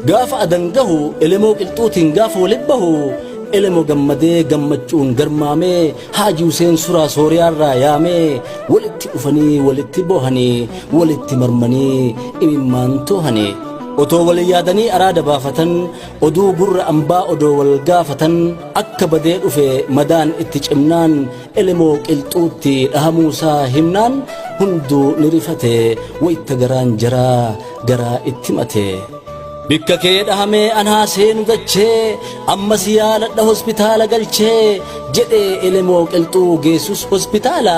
Gaafa Adan gahu Elemoo Qilxuutiin gaafa walitti bahu Elemo gammadee gammachuun garmaamee Haaji Huseen Suraa Sooriyaarraa yaamee walitti dhufanii walitti boohanii walitti marmanii imimmaan toohanii. Otoo wal yaadanii araada baafatan oduu gurra ambaa odoo wal gaafatan akka badee dhufe madaan itti cimnaan Elemoo Qilxuutti dhahamuusaa himnaan hunduu ni rifate wayta garaan jaraa garaa itti mate. Bikka kee dhahamee an haa seenu dachee amma si yaaladha hospitaala galchee jedhee Elemoo Qilxuu geessus hospitaala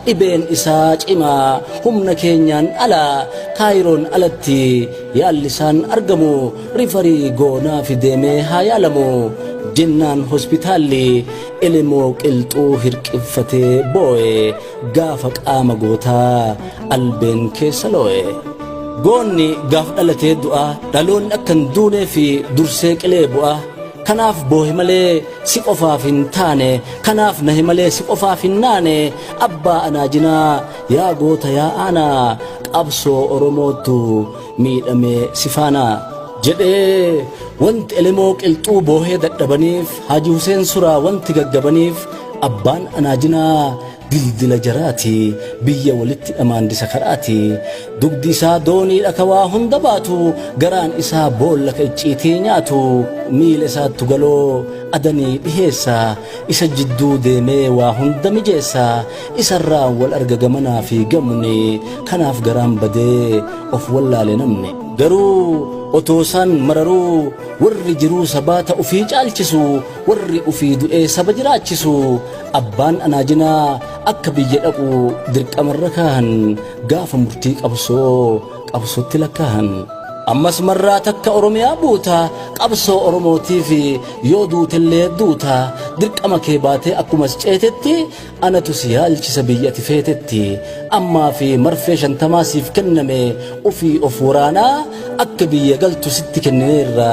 dhibeen isaa cimaa humna keenyaan ala Kaayiroon alatti yaalli isaan argamu rifarii goonaafi deemee haa yaalamu jennaan hospitaalli Elemoo Qilxuu hirqiffatee boo'e gaafa qaama gootaa albeen keessa loo'e. Goonni gaaf dhalatee du'a, dhaloonni akka hin duunee fi dursee qilee bu'a. Kanaaf boohe malee si qofaaf hin taane, kanaaf nahe malee si qofaaf hin naane, abbaa anaajinaa yaa goota yaa aanaa, qabsoo Oromootu miidhamee si faana. Jedhee wanti Elemoo Qilxuu boohee dadhabaniif, Haaji Huseen Suraa wanti gaggabaniif, abbaan anaajinaa Dildila jaraati biyya walitti dhamaandisa karaati dugdi isaa dooniidha ka waa hunda baatu garaan isaa boolla ka icciitii nyaatu miila isaattu galoo adanii dhiheessa isa jidduu deemee waa hunda mijeessa isarraan wal arga gamanaa fi gamni kanaaf garaan badee of wallaale namni garuu otoo isaan mararuu warri jiruu sabaa ta ufii caalchisu warri ufii du'ee saba jiraachisu Abbaan Anaajinaa akka biyya dhaqu dirqamarra kaahan gaafa murtii qabsoo qabsootti lakkaahan. Ammas marraa takka Oromiyaa buuta qabsoo Oromootiif yoo duutellee duuta dirqama kee baatee akkumas ceetetti anatu si yaalchisa biyya ati feetetti ammaa fi marfee shantamaa siif kenname ufii of waraanaa akka biyya galtu sitti kennineerra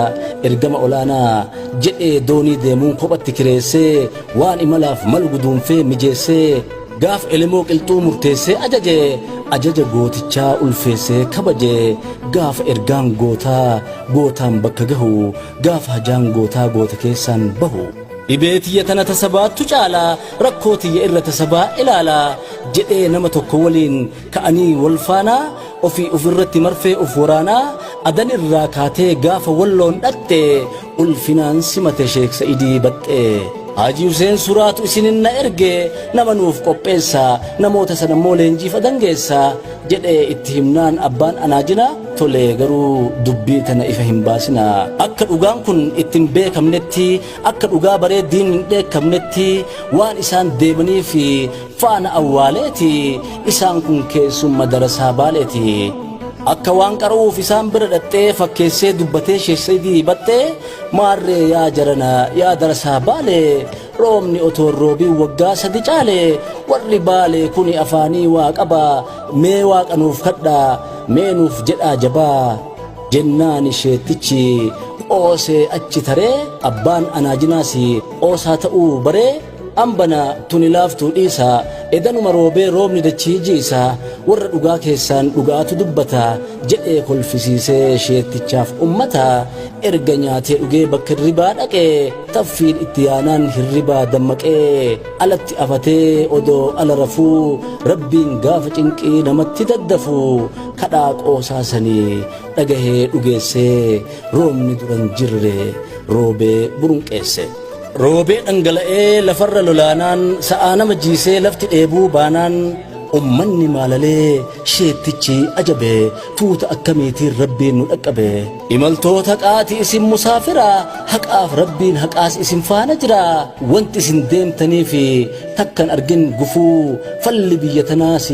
ergama olaanaa jedhee doonii deemuun kophatti kireessee waan imalaaf malu guduunfee mijeessee gaaf Elemoo Qilxuu murteessee ajaje ajaja gootichaa ulfeessee kabaje gaafa ergaan gootaa gootaan bakka gahu gaafa hajaan gootaa goota keessaan bahu. Dhibee tiyya tana ta sabaattu caala rakkoo tiyya irra ta sabaa ilaala jedhee nama tokko waliin ka'anii wal faanaa ofii ofirratti marfee of waraanaa Adan irraa kaatee gaafa Walloon dhaqxe ulfinaan simate Sheek Sa'idii Baxxee. Haajii Huseen Suraatu isinin na erge nama nuuf qopheessa namoota sana immoo leenjiif Adan geessa jedhee itti himnaan abbaan Anaajina tole garuu dubbii tana ifa hin baasina akka dhugaan kun itti hin beekamnetti akka dhugaa baree diinni hin dheekkamnetti waan isaan deemaniif faana awwaaleeti isaan kun keessumma darasaa Baaleeti. Akka waan qara'uuf isaan bira dhaxxee fakkeessee dubbatee Sheek Sa'idii Baxxee maarree yaa jarana yaa darasaa Baalee roobni otoo hin roobiin waggaa sadi caale warri Baalee kuni afaanii waa qaba mee waaqa nuuf kadhaa mee nuuf jedhaa jabaa jennaani sheettichi qoosee achi taree abbaan anaajinaas qoosaa ta'uu baree Ambana tuni laaftuu dhiisa edanuma roobee roobni dachii jiisa warra dhugaa keessaan dhugaatu dubbata jedhee kolfisiisee sheettichaaf ummata erga nyaatee dhugee bakka hirribaa dhaqe taffiin itti yaanaan hirribaa dammaqee alatti afatee odoo ala rafuu rabbiin gaafa cinqii namatti daddafu kadhaa qoosaa sanii dhagahee dhugeessee roobni duran jirre roobee burunqeesse. Roobee dhangala'ee lafarra lolaanaan sa'aa nama jiisee lafti dheebuu baanaan ummanni maalalee sheettichi ajabe tuuta akkamiitiin rabbiin nu dhaqqabe. Imaltoota qaati isin musaafira haqaaf rabbiin haqaas isin faana jira wanti isin deemtanii fi takkan argin gufuu falli biyya tanaas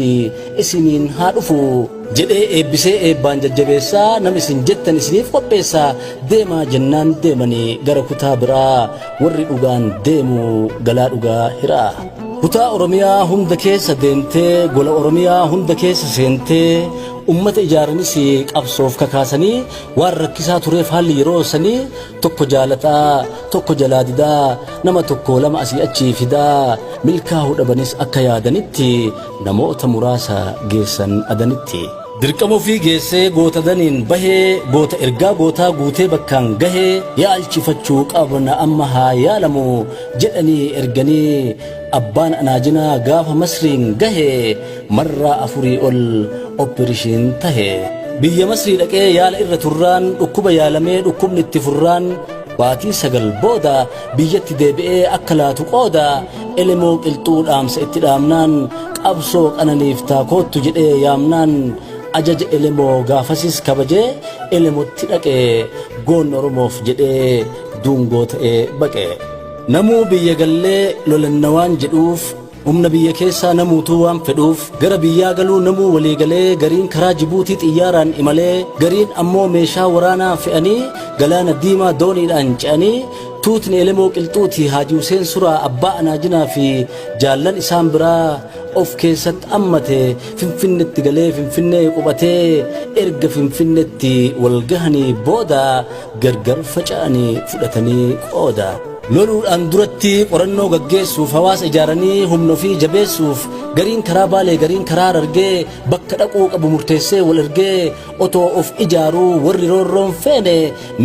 isiniin haa dhufu. Jedhee eebbisee eebbaan jajjabeessaa nama isin jettan isiniif qopheessaa deemaa jennaan deemanii gara kutaa biraa warri dhugaan deemu galaa dhugaa hiraa. Kutaa Oromiyaa hunda keessa deemtee gola Oromiyaa hunda keessa seentee ummata ijaaranis qabsoof kakaasanii waan rakkisaa tureef haalli yeroo sanii tokko jaalataa tokko jalaa didaa nama tokko lama asii achii fidaa milkaa'uu dhabanis akka yaadanitti namoota muraasa geessan Adanitti. Dirqama ofii geessee goota daniin bahee, goota ergaa gootaa guutee bakkaan gahee, yaalchifachuu qabna amma haa yaalamu jedhanii erganii, abbaan anaajinaa gaafa Masriin gahe marraa afurii ol oppirishiin tahe. Biyya Masrii dhaqee yaala irra turraan, dhukkuba yaalamee dhukkubni itti furraan, baatii 9 booda biyyatti deebi'ee akka laatu qooda. Elemoo Qilxuu dhaamsa itti dhaamnaan, qabsoo qananiiftaa koottu jedhee yaamnaan, ajaja Elemoo gaafasis kabajee Elemotti dhaqe, goonni Oromoof jedhee duungoo ta'ee baqe. Namuu biyya gallee lolanna waan jedhuuf, humna biyya keessaa namuutuu waan fedhuuf, gara biyyaa galuu namuu walii galee, gariin karaa Jibuutii xiyyaaraan imalee, gariin ammoo meeshaa waraanaa fe'anii galaana diimaa dooniidhaan ce'anii, tuutni Elemoo Qilxuutii Haaji Huseen Suraa abbaa anaajinaa fi jaallan isaan biraa of keessatti ammate Finfinnetti galee Finfinnee qubatee, erga Finfinnetti wal gahanii booda gargar faca'anii fudhatanii qooda. Loluudhaan duratti qorannoo gaggeessuuf, hawaasa ijaaranii humna ofii jabeessuuf, gariin karaa Baalee, gariin karaa Harargee bakka dhaquu qabu murteessee wal ergee, otoo of ijaaruu warri roorroon feene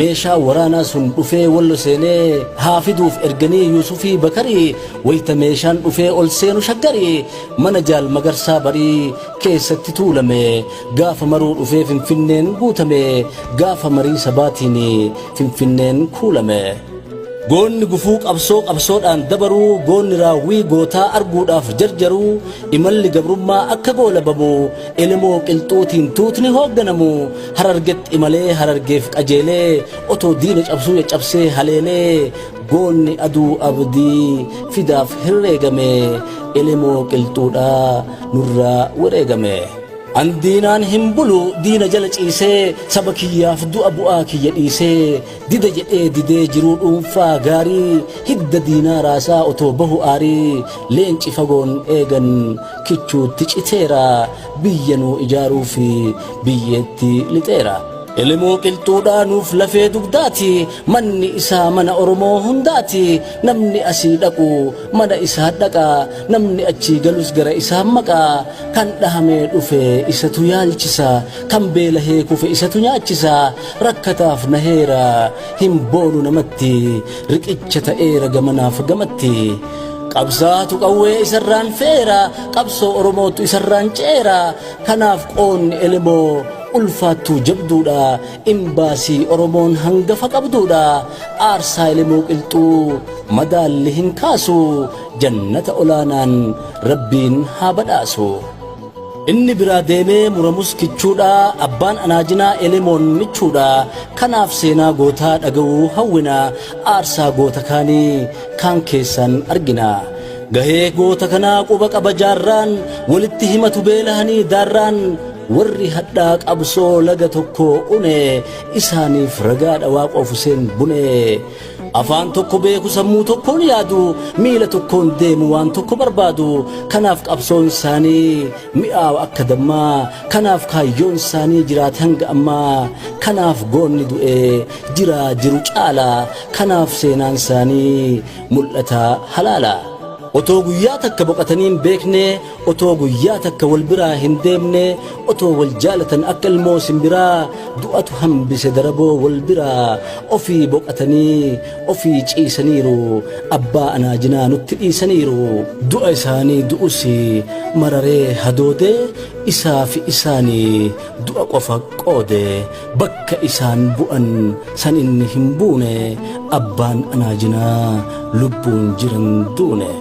meeshaa waraanaa sun dhufee Wallo seenee, haa fiduuf erganii Yuusufii Bakarii. Wayita meeshaan dhufee ol seenu Shaggarii mana Jaal Magarsaa Barii keessatti tuulame, gaafa maruu dhufee Finfinneen guutame, gaafa marii sabaatiin Finfinneen kuulame. Goonni gufuu qabsoo qabsoodhaan dabaruu, goonni raawwii gootaa arguudhaaf jarjaruu, imalli gabrummaa akka goolabamu Elemoo Qilxuutiin tuutni hoogganamu Harargetti imalee Harargeef qajeelee, otoo diina cabsuu caccabsee haleelee, goonni aduu abdii fidaaf herreegame Elemoo Qilxuudhaa nurraa wareegame. An diinaan hin bulu, diina jala ciisee saba kiyyaaf du'a bu'aa kiyya dhiisee, dida jedhee didee jiruu dhuunfaa gaarii, hidda diinaa raasaa otoo bahu aarii, leenci fagoon eegan kichuutti citeera, biyya nuu ijaaruu fi biyyeetti lixeera. Elemoo Qilxuudhaa nuuf lafee dugdaati, manni isaa mana Oromoo hundaati, namni asii dhaqu mana isaa dhaqa, namni achii galus gara isaa maqa, kan dhahamee dhufe isatu yaalchisa, kan beelahee kufe isatu nyaachisa, rakkataaf naheera hin boonu namatti, riqicha ta'eera gamanaaf gamatti. Qabsaatu qawwee isarraan feera, qabsoo Oromootu isarraan ceera, kanaaf qoonni Elemoo ulfaattuu jabduudha, imbaasii Oromoon hangafa qabduudha, aarsaa Elemoo Qilxuu madaalli hin kaasu, jannata olaanaan Rabbiin haa badhaasu. Inni biraa deemee muramus kichuudha, abbaan anaajinaa Elemoon michuudha, kanaaf seenaa gootaa dhaga'uu hawwina, aarsaa goota kaanii kaan keessaan argina. Gahee goota kanaa quba qaba jaarraan, walitti himatu beelahanii daarraan, warri hadhaa qabsoo laga tokko une isaaniif ragaadha Waaqoof Huseen Bune. Afaan tokko beeku, sammuu tokkoon yaadu, miila tokkoon deemu, waan tokko barbaadu, kanaaf qabsoon isaanii mi'aawa akka dammaa, kanaaf kaayyoon isaanii jiraate hanga ammaa, kanaaf goonni du'e jiraa jiru caala, kanaaf seenaan isaanii mul'ata halaala. Otoo guyyaa takka boqatanii hin beekne, otoo guyyaa takka wal biraa hin deemne, otoo wal jaalatan akka ilmoo simbiraa, du'atu hambise daraboo wal biraa, ofii boqatanii ofii ciisaniiru, abbaa anaajinaa nutti dhiisaniiru. Du'a isaanii du'us mararee hadoodee, isaa fi isaanii du'a qofa qoode, bakka isaan bu'an san inni hin buune, abbaan anaajinaa lubbuun jiran duune.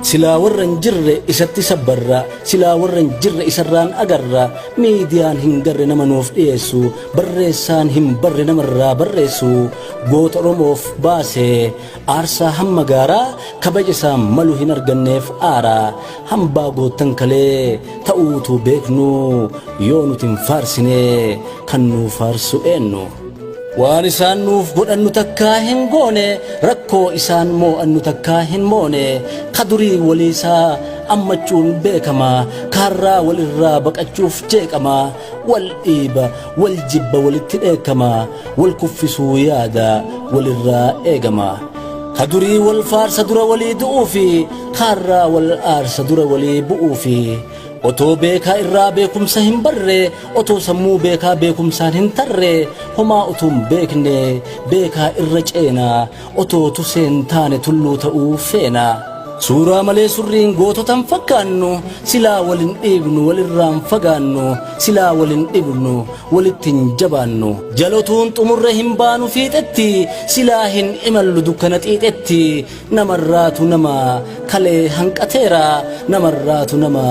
Silaa warra hin jirre isatti sabbarra, silaa warra hin jirre isarraan agarra, miidiyaan hin garre nama nuuf dhiyeessu, barreessaan hin barre namarraa barreessu, goota Oromoof baase aarsaa hamma gaaraa, kabaja isaan malu hin arganneef aara, hambaa goottan kalee ta'uutu beeknu, yoo nuti hin faarsine kan nuu faarsu eenyu? Waan isaan nuuf godhannu takkaa hin goone, rakkoo isaan moo'annu takkaa hin moone, ka durii waliisaa ammachuun beekama, kaarraa walirraa baqachuuf jeeqama, wal dhiiba, wal jibba, walitti dheekkama, wal kuffisuu yaada walirraa eegama. Ka durii wal faarsa dura walii du'uufi, kaarraa wal aarsa dura walii bu'uufi. Otoo beekaa irraa beekumsa hin barre, otoo sammuu beekaa beekumsaan hin tarre, homaa utuu hin beekne beekaa irra ceena, otoo tusee hin taane tulluu ta'uu feena. Suuraa malee surriin goototan fakkaannu, silaa wal hin dhiibnu walirraan fagaannu, silaa wal hin dhibnu walitti hin jabaannu. Jalotuun xumurre hin baanu fiixetti, silaa hin imallu dukkana xiixetti, namarraatu nama kalee hanqateera, namarraatu nama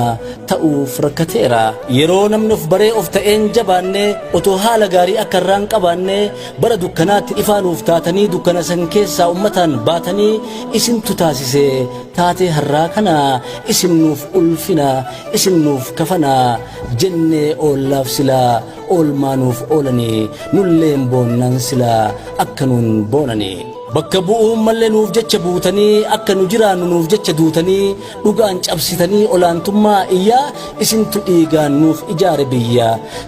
ta'uuf rakkateera. Yeroo namni of baree of ta'een jabaanne, otoo haala gaarii akka irraan qabaanne, bara dukkanaatti ifaanuuf taatanii dukkana san keessaa ummataan baatanii isintu taasise taatee har'aa kana, isin nuuf ulfina, isin nuuf kafana jennee oollaaf silaa oolmaa nuuf oolanii, nulleen boonnan silaa akka nuun boonanii. Bakka bu'uun mallee nuuf jecha buutanii, akka nu jiraannu nuuf jecha duutanii, dhugaan cabsitanii olaantummaa iyyaa, isintu dhiigaan nuuf ijaare biyya.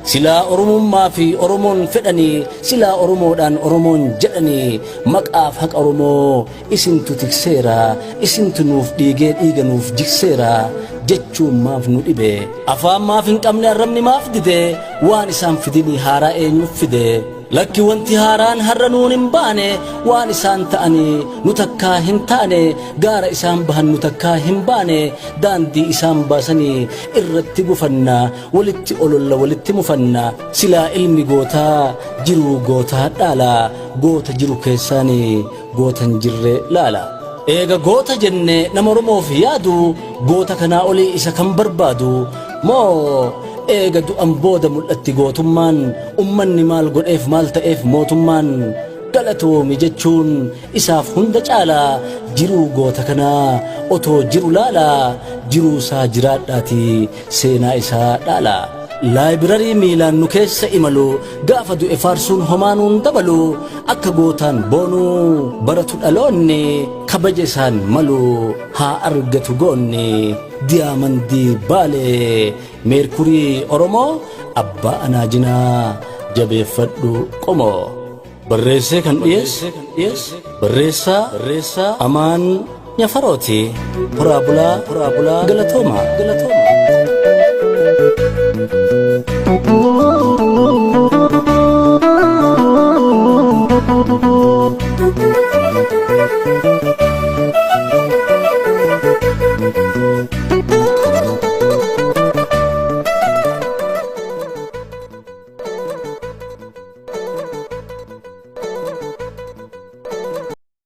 Silaa Oromummaa fi Oromoon fedhanii, silaa Oromoodhaan Oromoon jedhanii, maqaaf haqa Oromoo isintu tikseera, isintu nuuf dhiigee dhiiga nuuf jigseera jechuun maaf nu dhibe? Afaan maaf hin qabne arrabni maaf dide? Waan isaan fidinii haaraa eenyuuf fide? Lakki wanti haaraan har'a nuun hin baane, waan isaan ta'anii nu takkaa hin taane, gaara isaan bahan nu takkaa hin baane, daandii isaan baasanii irratti gufanna, walitti ololla walitti mufanna. Silaa ilmi gootaa jiruu gootaa dhaala, goota jiru keessaanii goota hin jirre laala. Eega goota jenne nama Oromoof yaadu, goota kanaa olii isa kan barbaadu moo eega du'an booda mul'atti gootummaan, ummanni maal godheef maal ta'eef mootummaan? Galatoomi jechuun isaaf hunda caala, jiruu goota kanaa otoo jiru laala, jiruu isaa jiraadhaati seenaa isaa dhaala. Laayibirarii miilaan nu keessa imalu, gaafa du'e faarsuun homaa nuun dabalu, akka gootaan boonuu baratu dhaloonni, kabaja isaan malu haa argatu goonni. Diyaamandii Baalee, Meerkurii Oromoo, abbaa anaajinaa jabeeffadhu qomoo. Barreessee kan dhiyeesse barreessaa Amaan Nyafarooti. Horaa bulaa, horaa bulaa, galatooma, galatooma.